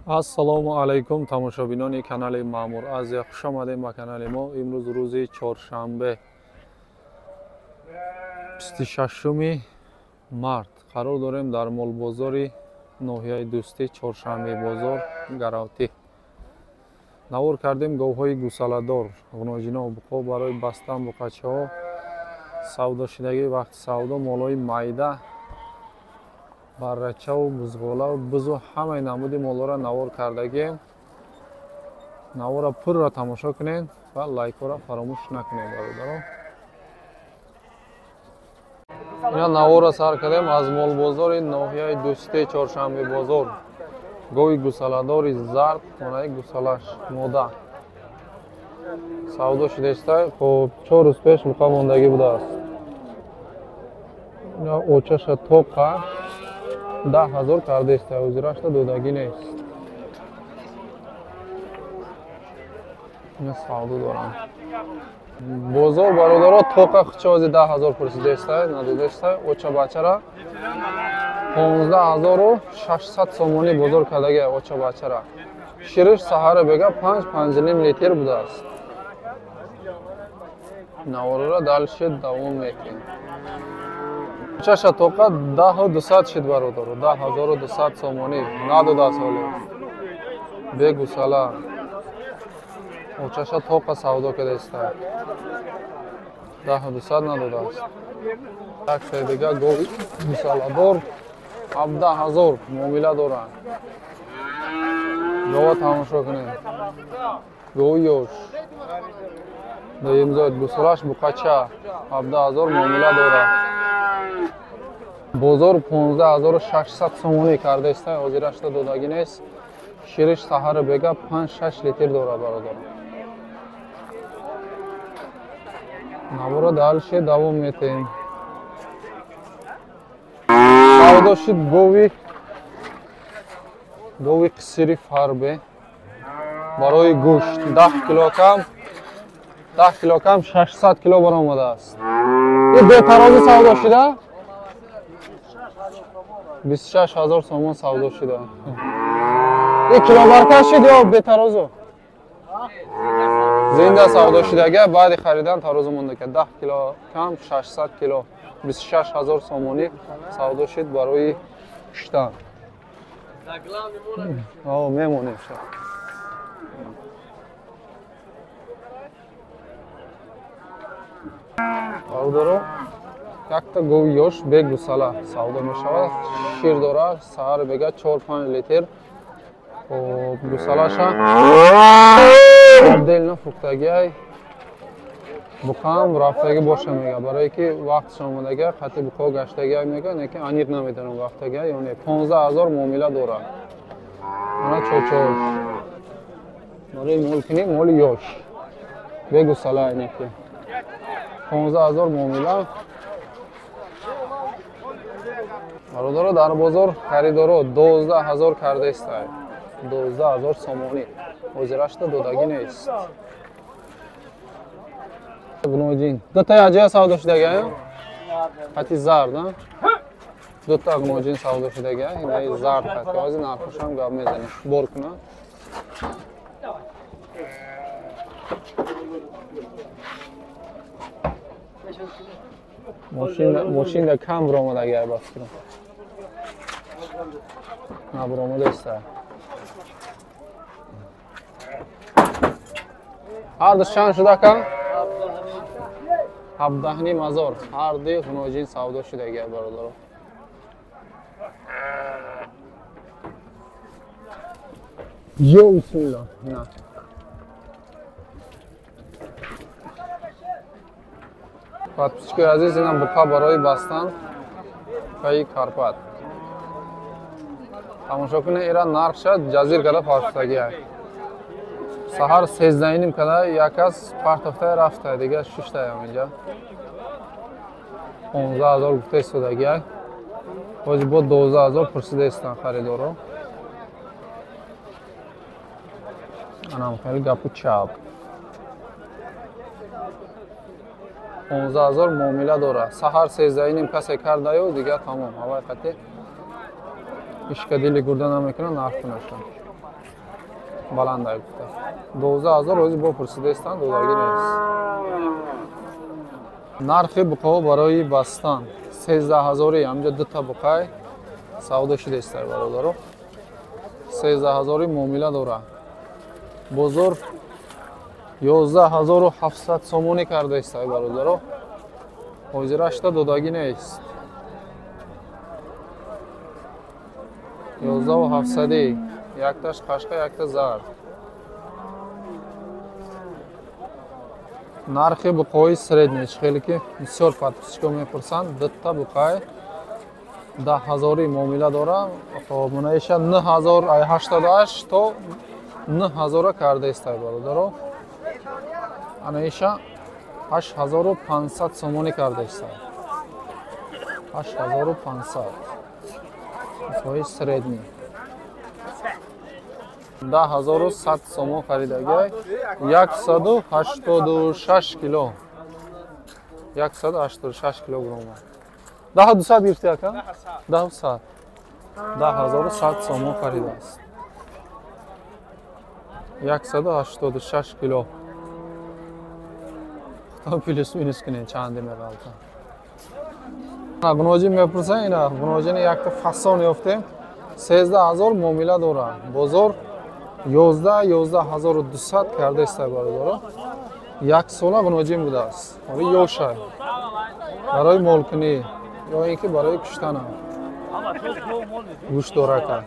Ассалому алайкум тамошобинони канали Маъмур Азия, хуш омадем ба канали мо. Имрӯз рӯзи чоршанбе, 26 март, қарор дорем дар молбозори ноҳияи Дӯстӣ, Чоршанбе бозор, Гаравтӣ. Навор кардем говҳои гусаладор, ғуноҷино, буқо барои бастан, буқачаҳо, савдошидагӣ, вақти савдо, молҳои майда, баррачаву бузғолаву бузу ҳамаи намуди молҳоро навор кардагием. Наворро пурра тамошо кунед ва лайкҳоро фаромӯш накунед, бародаро. Ина наворро сар кардем аз молбозори ноҳияи Дӯстӣ, Чоршанбе бозор. Гови гусаладори зард, хонаи гусалаш мода савдо шудааст. Хоб, 4 рӯз пеш буқа мондагӣ будааст. Ина очаша тоқа 10 000 кардааст, ҳозирашта додагӣ нест. Ина савдо дорам. Бозор, бародаро, тоқа хучози 10 000 пурсидааст, надодааст. Оча бачара 15 600 сомонӣ бозор кардагӣ оча бачара. Шириш саҳара бега 5-5,5 литр будааст. Наворро дальше давом мекунем. Чаша тоқа 10 200 шид, бародаро, 10 200 сомонӣ надодааст ҳоле. Бегусала. Очаша тоқа савдо кардааст. 10 200 надодааст. Як дига гови гусаладор 17 000 муомила доранд. Гова тамошо кунед. Гови ёш. Доимзод гусалаш буқача 17 000 муомила дорад. Бозор 15 600 сомонӣ кардааст, ҳозирашта додагӣ нест. Шириш саҳари бега 5-6 литр дорад, бародар. Наворро дальше давом метем. Савдо шид гови қисири фарбе барои гӯшт, 10 кило кам, 10 кило кам 600 кило баромадааст. Ин бетарозӣ савдо шида? 26 000 сомон савдо шида. Ин килобаркаш шид ё бетарозу? Зинда савдо шидага, баъди харидан тарозу монда ка. 10 кило кам 600 кило, 26 000 сомонӣ савдо шид барои киштан. Мемонем ша. Бародаро, якта гови ёш бегусала савдо мешавад. Шир дорад, саҳар бега 4-5 литр. Хоб, гусалаша отдельно фурӯхтагиай. Буқаам рафтагӣ боша мега, барое ки вақтш омадага, хати буқо гаштагиай мега, лекин аниқ намедонам рафтагиай ё не. 15 000 муомила дорад. Ана чочош. Барои молкунӣ моли ёш. Бегусала инеки. 15 000 муомила. Бародаро, дар бозор харидоро 12 000 кардаистай. 12 000 сомонӣ. Ҳозирашта додагӣ нест. Гуноҷин. Дута аҷая савдо шудага? Хати зард, а? Дута гуноҷин савдо шудага, инаи зард хати. Ҳозир нархошам гап мезанем. Бор куна. Мошинда кам биромадага ба фикрам. Набиромадаиста. Ҳардуш чанд шуда, ака? 17,5 ҳазор. Ҳарди ғуноҷин савдо шудага, бародаро. Ё бисмилла. На. Подписчикои азиз, ина буқа барои бастан, буқаи Карпат. Тамошо кунед, ира нархша ҷазир карда партофтагиай. Саҳар 13:30 када як кас партофтая рафта, дига шиштаям инҷа. 15 000 гуфта истодагиай. Ҳозир бо 12 000 пурсида истанд харидоро. Анам хеле гапу чап. 15 000 муомила дорад. Саҳар 13:30 касе кардаю, дига тамом. Ҳавай қати ишка дили гурда намекунад, нарх кунашад. Баланда гуфта. 12 000 рӯзи бо пурсидаистанд, додагӣ нест. Нархи буқаҳо барои бастан 13 000, ҳамҷа дута буқай савдо шудаистай бародаро. 13 000 муомила дорад. Бозор 11 700 сомонӣ кардаистай бародаро. Ҳозирашта додагӣ нест. 11 700, якташ қашқа, якта зард. Нархи буқои средний хеле ки бисёр подписчико мепурсанд, дута буқай 10 000 муомила дора. Хоб, мунаиша 9 088 то 9 000 кардаистай бародаро. Анаиша 8500 сомонӣ кардаистай. 8500. Буқои средний. 10 100 сомон харидагай, 186 кило. 186 килограмм. 10 200 гирифти ака? 10 100. 10 100 сомон харидааст. 186 кило. Худо плюс минус кунед чанде меғалта. Гуноҷин мепурсанд, ина гуноҷини якта фасон ёфтем. 13 000 муомила дорад. Бозор 11, 11 200 кардаистай бародаро. Як сола гуноҷин будааст. Ҳоли ёшай. Барои молкунӣ ё ин ки барои куштана. Гӯшт дорака.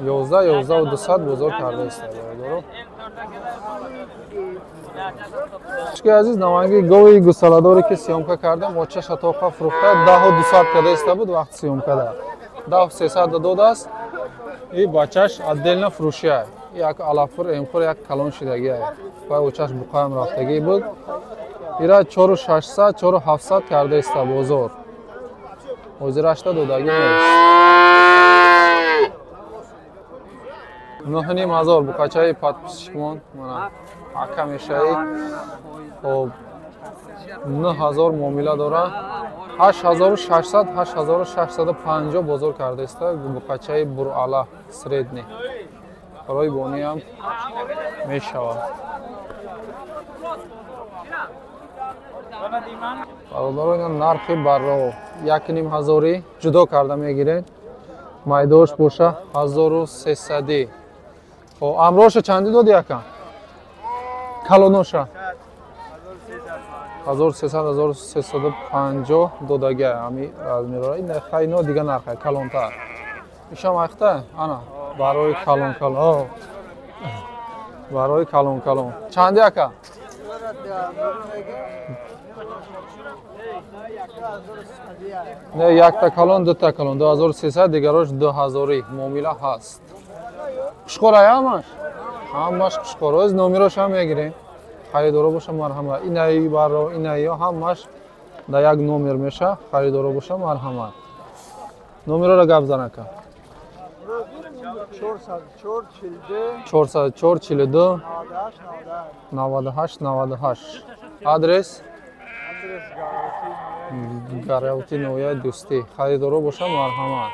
11, 11 200 бозор кардаистай бародаро. Ки азиз, наванги гови гусаладоре ки съёмка кардем, оча шатоқа фурӯхта, 10 200 кардаиста буд вақти съёмкада. 10 300 додааст. И бачаш отдельно фурӯшия. Як алафур, эмхур, як калон шидагия. Вай очаш буқаям рафтагӣ буд. Ира 4600, 4700 кардаиста бозор. Ҳозирашта додагӣ нест. 9 500 буқачаи подписчикмон, мана ака мешаи. Хоб, 9000 муомила дора. 8600, 8650 бозор кардаиста буқачаи бурала средний. Барои бониам мешавад. Бародаро, ина нархи барро 1 500 ҷудо карда мегиред. Майдош боша 1300. Хоб, амроша чанди доди ака? Калоноша? 1300, 1350 додага ҳами размерро. Ин хайно дига нарха калонтар. Ишам ахта? Ана, барои калон калон. Барои калон калон. Чанди ака? Не, якта калон, дута калон, 2300, дигарош 2000 муомила ҳаст. Қушқор ай ҳамаш? Ҳамаш қушқор. Оз номерош ҳам мегирем. Харидоро боша марҳамат. Инаи барро, инаи ҳамаш дар як номер меша. Харидоро боша марҳамат. Номерора гап зан ака. 404 42 98 98. Адрес? Гаравти, ноҳияи Дӯстӣ. Харидоро боша марҳамат.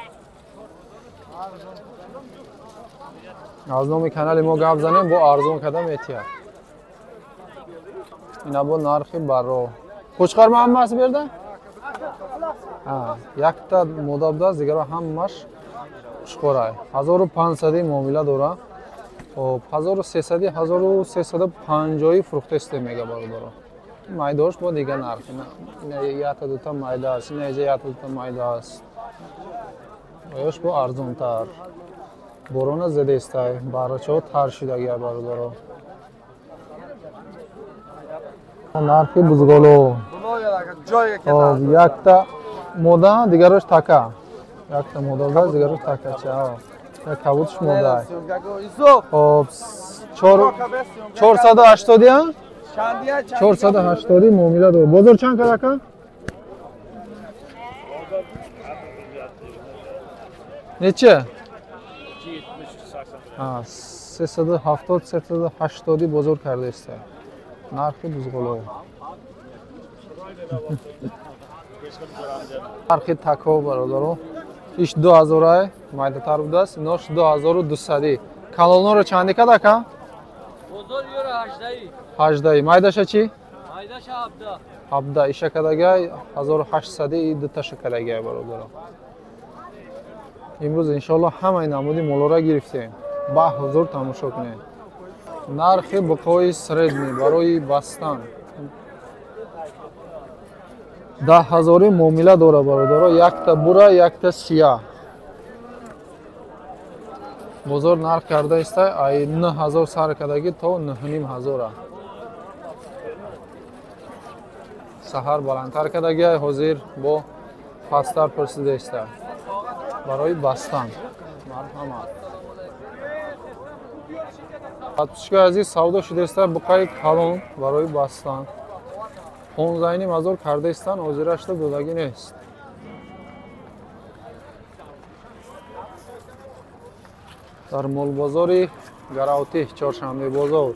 Аз номи канали мо гап занем, бо арзон карда метиҳад. Ина бо нархи барро. Қучқар ҳамаст берда? Якта мода будааст, дигаро ҳамаш қушқорай. 1500 муомила дора. Хоб, 1300, 1350 фурӯхтаисте мега бародаро. Майдош бо дига нарх. Ина якта дута майда аст, ина иҷа якта дута майда аст. Оёш бо арзонтар. Борона зедестай, барачаҳо тар шидагия бародаро. Нархи бузголо. Якта мода, дигарош така. Якта мода будааст, дигарош така ча. Як кабутш мода. Хоб, 480 480 муомила дорад. Бозор чанд кард ака? Неча? 370, 380 бозор кардаиста. Нархи бузғоло. Нархи тако бародаро. Иш 2000 ай, майдатар будааст. Инош 2200. Калонҳоро чанде кад ака? Бозор ёра 18. 18. Майдаша чӣ? Майдаша 17. 17. Иша кадагай 1800 и дуташа кадагай бародаро. Имрӯз иншоалло ҳамаи намуди молора гирифтем. Ба ҳузур тамошо кунед. Нархи буқои средний барои бастан 10 ҳазори муомила дора бародаро, якта бура, якта сия. Бозор нарх карда иста ай 9 ҳазор сар кардагӣ то 9,5 ҳазора. Саҳар баландтар кардагӣ, ай ҳозир бо пасттар пурсида иста барои бастан. Марҳамат. Подписчикои азиз, савдо шуда иста буқаи калон барои бастан. 15,5 ҳазор карда истан, ҳозирашда додагӣ нест. Дар молбозори Гаравтӣ, Чоршанбе бозор.